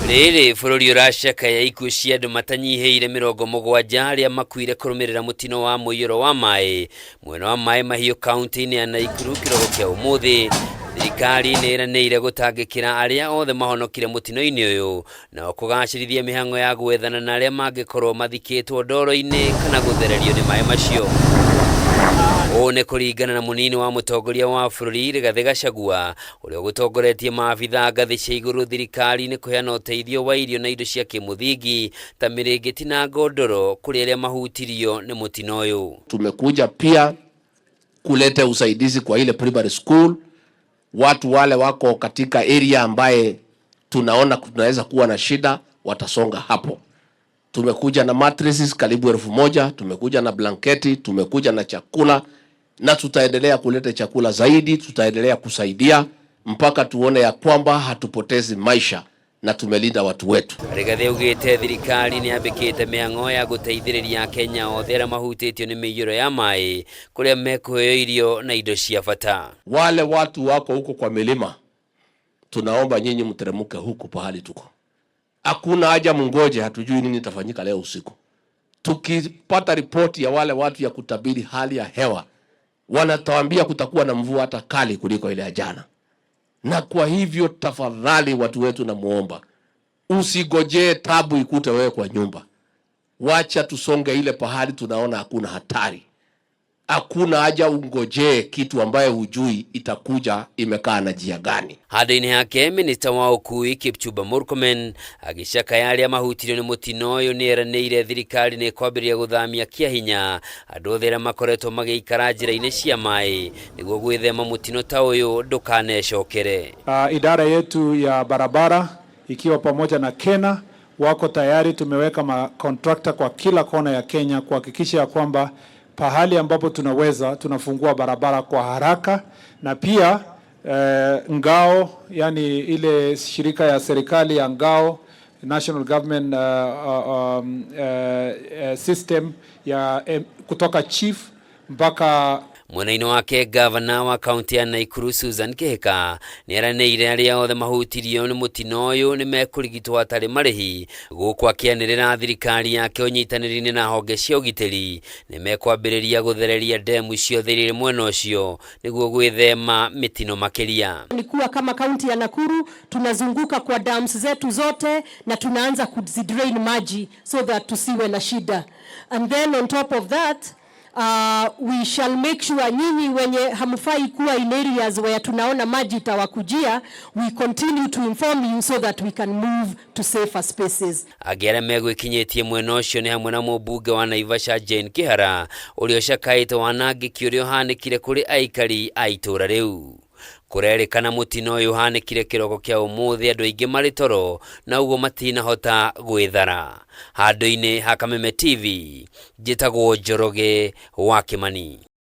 Rĩrĩ bũrũri ũracakaya ikuũ cia andũ matanyihĩire 70 arĩa makuire kũrũmĩrĩra mũtino wa mũiyũro wa maĩ mwena wa Maĩ Mahiũ kaunti-inĩ ya Naikuru kĩroko kĩa ũmũthĩ. Thirikari nĩ ĩranĩire gũtangĩkĩra arĩa othe mahonokire mũtino-inĩ ũyũ na kũgacĩrithia mĩhang'o ya gwethana na arĩa mangĩkorwo mathikĩtwo ndoro-inĩ kana gũthererio nĩ maĩ macio. Ũũ nĩ kũringana na mũnini wa mũtongoria wa bũrũri Rigathĩ Gachagua, ũrĩa ũgũtongoretie maabitha ngathĩ cia igũrũ thirikari-inĩ kũheana ũteithio wa irio na indo cia kĩmũthingi ta mĩrĩngĩti na ngondoro kũrĩ arĩa mahutirio nĩ mũtino ũyũ. Tumekuja pia kuleta usaidizi kwa ile primary school, watu wale wako katika area ambaye tunaona tunaweza kuwa na shida watasonga hapo. Tumekuja na mattresses karibu 1000, tumekuja na blanketi, tumekuja na chakula na tutaendelea kuleta chakula zaidi, tutaendelea kusaidia mpaka tuone ya kwamba hatupotezi maisha na tumelinda watu wetu. Rigathĩ augĩte thirikari nĩ yambĩkĩte mĩhang'o ya gũteithĩrĩria Akenya othe arĩa mahutĩtio nĩ mĩiyũro ya maĩ kũrĩa mekũheo irio na indo cia bata. Wale watu wako huko kwa milima, tunaomba nyinyi mteremke huku pahali tuko. Hakuna haja mungoje, hatujui nini itafanyika leo usiku. Tukipata ripoti ya wale watu ya kutabiri hali ya hewa, wanatuambia kutakuwa na mvua hata kali kuliko ile ya jana. Na kwa hivyo tafadhali, watu wetu, namuomba usigojee tabu ikute wewe kwa nyumba. Wacha tusonge ile pahali tunaona hakuna hatari. Hakuna haja ungojee kitu ambaye hujui itakuja imekaa na njia gani. Handũ-inĩ hake, minista wa ũkui Kipchumba Murkomen agĩcakaya arĩa mahutirio nĩ mũtino ũyũ nĩ eranĩire thirikari nĩ ĩkwambĩrĩria gũthamia kĩa hinya andũ othe arĩa makoretwo magĩikara njĩra-inĩ cia maĩ nĩguo gwĩthema mũtino ta ũyũ ndũkanecokere. Idara yetu ya barabara ikiwa pamoja na KeNHA wako tayari. Tumeweka makontrakta kwa kila kona ya Kenya kuhakikisha ya kwamba pahali ambapo tunaweza tunafungua barabara kwa haraka, na pia Ngao, yani ile shirika ya serikali ya Ngao, National Government system ya kutoka chief mpaka Mwena-inĩ wake, gavana wa kaunti ya Naikuru Susan Kihika nĩ eranĩire arĩa othe mahutirio nĩ mũtino ũyũ nĩ mekũrigitwo hatarĩ marĩhi, gũkũ akĩanĩrĩra thirikari yake ũnyitanĩri-inĩ na honge cia ũgitĩri nĩ mekwambĩrĩria gũthereria ndemu ciothe iria irĩ mwena ũcio nĩguo gwĩthema mĩtino makĩria. Ni kuwa kama kaunti ya Nakuru tunazunguka kwa dams zetu zote na tunaanza kuzidrain maji so that tusiwe na shida. And then on top of that, we shall make sure nyinyi wenye hamfai kuwa in areas where tunaona maji itawakujia, we continue to inform you so that we can move to safer spaces. Angĩ arĩa megwĩkinyĩtie mwena ũcio nĩ hamwe na mũmbunge wa Naivasha Jane Kihara, ũrĩa ũcakaĩte wanangĩki ũrĩa ũhanĩkire kũrĩ aikari a itũũra rĩu. Kũrerĩkana mũtino ũyũ ũhanĩkire kĩroko kĩa ũmũthĩ andũ aingĩ marĩ toro na ũguo matinahota gwĩthara. Handũ-inĩ ha Kameme TV, njĩtagwo Njoroge wa Kĩmani.